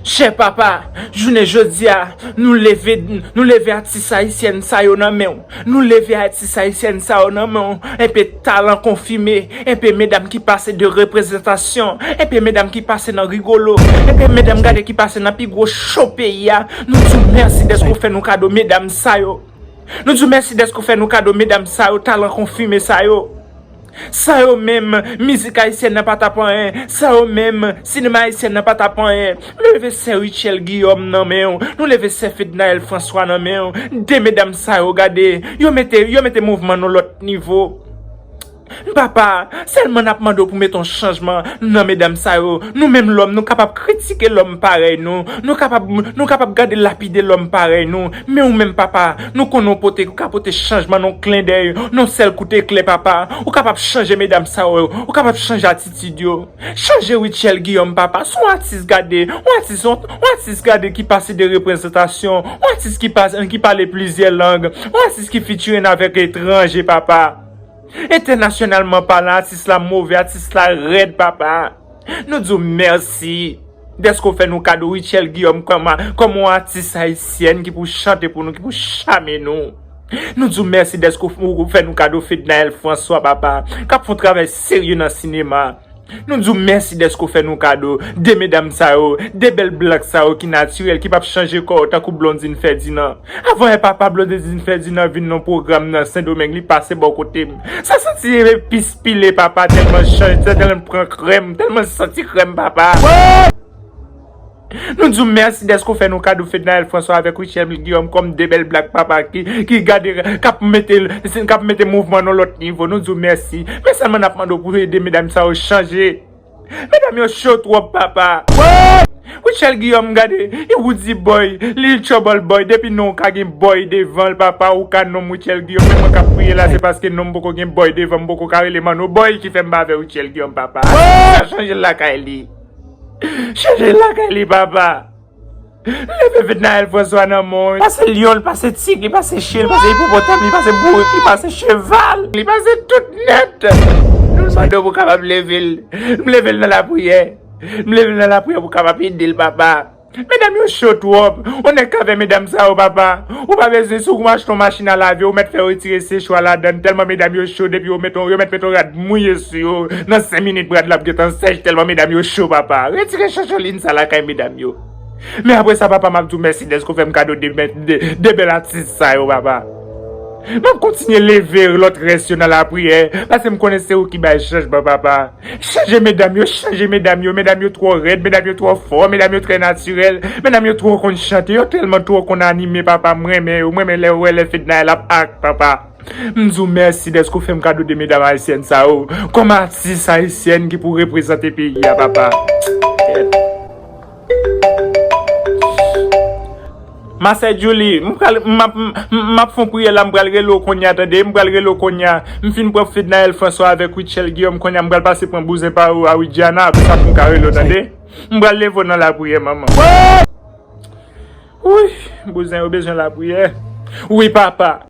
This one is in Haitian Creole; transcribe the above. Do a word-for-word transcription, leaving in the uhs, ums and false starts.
Chè papa, jounen jodi a, nou leve, nou leve atis ayisyèn sa yo nan men w. Nou leve atis ayisyèn sa yo nan men w. Enpe talan konfime, enpe medam ki pase de reprezantasyon, enpe medam ki pase nan Rigolo, enpe medam gade ki pase nan pi gwo cho peyi a. Nou di w mèsi dèske w fè nou kado medam sa yo. Nou di w mèsi dèske w fè nou kado medam sa yo, talan konfime sa yo. San yo menm, mizik ayisyèn nan pa t ap anyen. San yo menm, sinema ayisyèn nan pa t ap anyen. Nou leve sè Rutshelle Guillaume nan men w. Nou leve sè Fednaelle François nan men w. De medam sa yo, gade, yo mete, yo mete mouvman nan lòt nivo. Papa, sèlman n ap mande w pou mete yon chanjman nan medam sa yo. Nou menm lòm, nou kapab kritike lòm parèy nou. Nou kapab, nou kapab gade lapide lòm parèy nou. Men ou menm, papa, nou konnen w pote, ou ka pote chanjman nan yon klendèy, nan yon sèl kout eklè, papa. Ou kapab chanje medam sa yo, ou kapab chanje atitid yo. Chanje Rutshelle Guillaume, papa. Se yon atis, gade, yon atis, yon, yon atis, gade, ki pase de reprezantasyon, yon atis ki pase, ki pale plizyè lang, yon atis ki fitiren avèk etranje, papa. Entènasyonalman palan, atis la move, atis la rèd, papa. Nou di w mèsi dèske w fè nou kado Rutshelle Guillaume kòm, kòm yon atis ayisyèn ki pou chante pou nou, ki pou chame nou. Nou di w mèsi dèske w, w fè nou kado Fednaelle François, papa, k ap fè yon travay serye nan sinema. Nou di w mèsi dèske w fè nou kado de medam sa yo, de bèl blak sa yo ki natirèl, ki p ap chanje kò yo tankou Blondine Ferdinand. Avan yè papa, Blondine Ferdinand vin nan pwogram nan Sendomeng, li pase bò kote m. Sa santi epis pile, papa, tèlman chanje, tèlman pran krèm, tèlman santi krèm, papa. Nou di w mèsi dèske w fè nou kado Fednaelle François avèk Rutshelle Guillaume kòm de bèl blak, papa, ki, ki gade, k ap mete, k ap mete mouvman nan lòt nivo. Nou di w mèsi. Men sèlman n ap mande w pou ede medam sa yo chanje. Medam yo cho twòp, papa. Rutshelle Guillaume, gade, e Roody Boy, li trouble boy. Depi non w ka gen boy devan l, papa, ou ka nonm Rutshelle Guillaume. Men mwen k ap priye la, se paske non m poko gen boy devan m, poko ka rele Manno Boy ki fè m pa avè Rutshelle Guillaume, papa. Sa chanje l lakay li. Chanje l lakay li, papa. Leve Fednaelle François nan men w. Pase lyon, li pase tig, li pase chen, li pase ipopotàm, li pase bourik, li pase cheval, li pase tout nèt. Nou mande w pou kapab leve l. M leve l nan lapriyè. M leve l nan lapriyè pou kapab ede l, papa. Medam yo cho twòp. Ou nèk k avè medam sa yo, papa. Ou pa bezwen, si w achte yon machin a lave, ou mèt fè yo retire sechwa ladan l, tèlman medam yo cho, depi yo mèt, yo mèt met yon rad mouye sou yo. Nan senk minit, rad la ap gentan sèch, tèlman medam yo cho, papa. Retire chocholin sa lakay medam yo. Men apre sa, papa, m ap di w mèsi dèske w fè m kado de, de, de bèl atis sa yo, papa. M ap kontinye leve lòt rès yo nan lapriyè, paske m konnen se ou ki bay chanjman, papa. Chanje medam yo, chanje medam yo, medam yo twò rèd, medam yo twò fò, medam yo trè natirèl, medam yo twò konn chante, yo tèlman twò konn anime, papa, m renmen yo, m renmen lè, wè lè Fednaelle ap act, papa. M di w mèsi dèske w fè m kado de medam ayisyèn sa yo, kòm atis ayisyèn ki pou reprezante peyi a, papa. Masè Julie, m pral, m ap, m, m ap fè yon priyè la, m pral rele w kounye a, tande, m pral rele w kounye a. M fin pran Fednaelle François avèk Rutshelle Guillaume, kounye a m pral pase pran bouzen pa ou a Widiana, apre sa pou m ka rele w, tande. M pral leve w nan lapriyè, manman. Wouy, bouzen yo bezwen lapriyè. Wi, papa.